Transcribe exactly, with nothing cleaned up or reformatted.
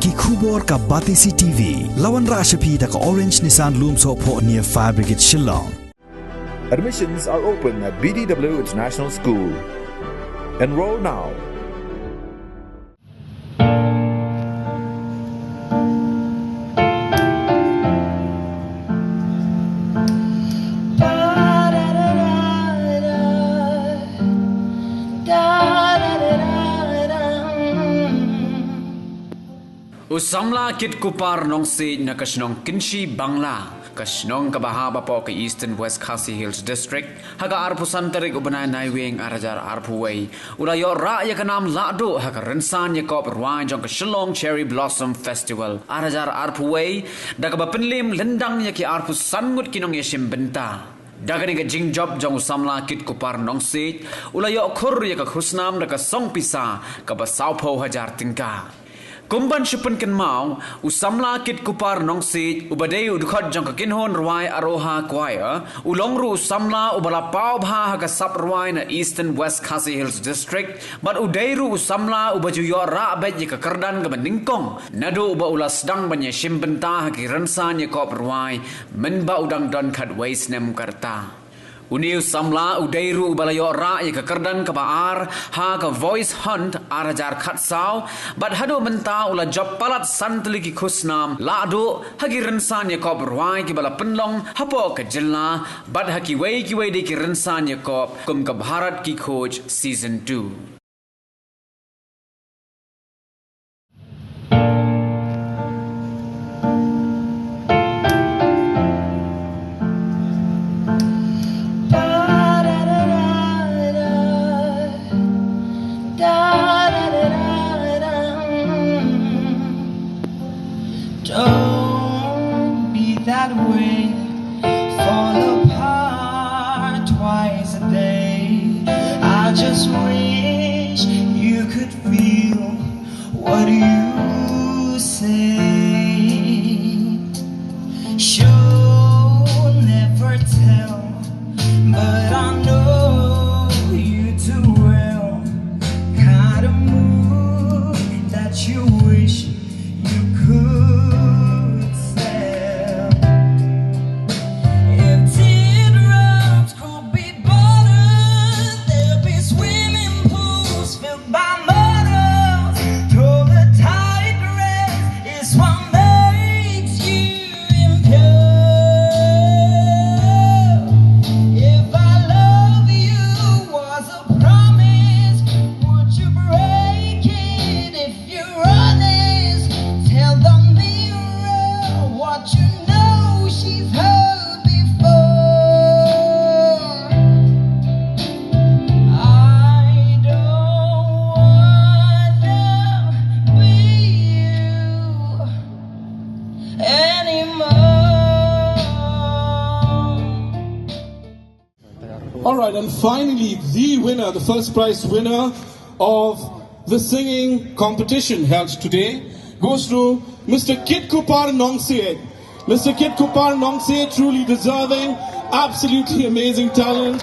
Ki khubor ka Batesi T V. La wanrah sha phi da ka Orange Nissan Lumsohphoh near Fire Brigade Shillong. Admissions are open at B D W International School. Enroll now. U samla Kitkupar Nongsiej na ka shnong Kynshi Bangla, ka shnong kaba hap hapoh ka Eastern West Khasi Hills District, ha ka arphew san tarik u bnai Naiwieng arhajar arphew wei, u la ïoh rah ïa ka nam lahduh ha ka rynsan ïakob rwai jong ka Shillong Cherry Blossom Festival arhajar arphew wei, da kaba pynliem lyndang ïa ki arphew san ngut ki nongïashim bynta. Da kane ka jingjop jong u samla Kitkupar Nongsiej, u la ïoh khur ïa ka khusnam da ka song pisa kaba sawphew hajar tyngka. Kum ban shu pynkynmaw, u samla Kitkupar Nongsiej, uba dei u dkhot jong ka kynhun rwai Aroha Choir, u long ruh u samla uba la paw bha ha ka sap rwai na Eastern West Khasi Hills District, bad u dei ruh u samla uba ju ïoh rah beit ïa ka kyrdan kaba nyngkong naduh ba u la sdang ban ïashim bynta ha ki rynsan ïakob rwai, mynba u dang don khatwei snem ka rta. Une u samla u dei ruh uba la ïoh rah ïa ka kyrdan kaba ar ha ka Voice Hunt arhajar khatsaw, bad haduh mynta u la jop palat san tylli ki khusnam lahduh ha ki rynsan ïakob rwai kiba la pynlong hapoh ka jylla, bad ha kiwei kiwei de ki rynsan ïakob kum ka Bharat Ki Khoj Season two. Don't be that way. Fall apart twice a day. I just wish you could feel what you say. Show never tell, but I know you too well. Kind of mood that you wish you could sell. If teardrops could be bought, there'd be swimming pools filled by mortals. Though the tide race is what makes you impure. If I love you was a promise, would you break it? If you're honest, tell the mirror what you know she's heard before. I don't wanna be you anymore. All right, and finally, the winner, the first prize winner of the singing competition held today goes to Mister Kitkupar Nongsiej. Mister Kitkupar Nongsiej, truly deserving, absolutely amazing talent.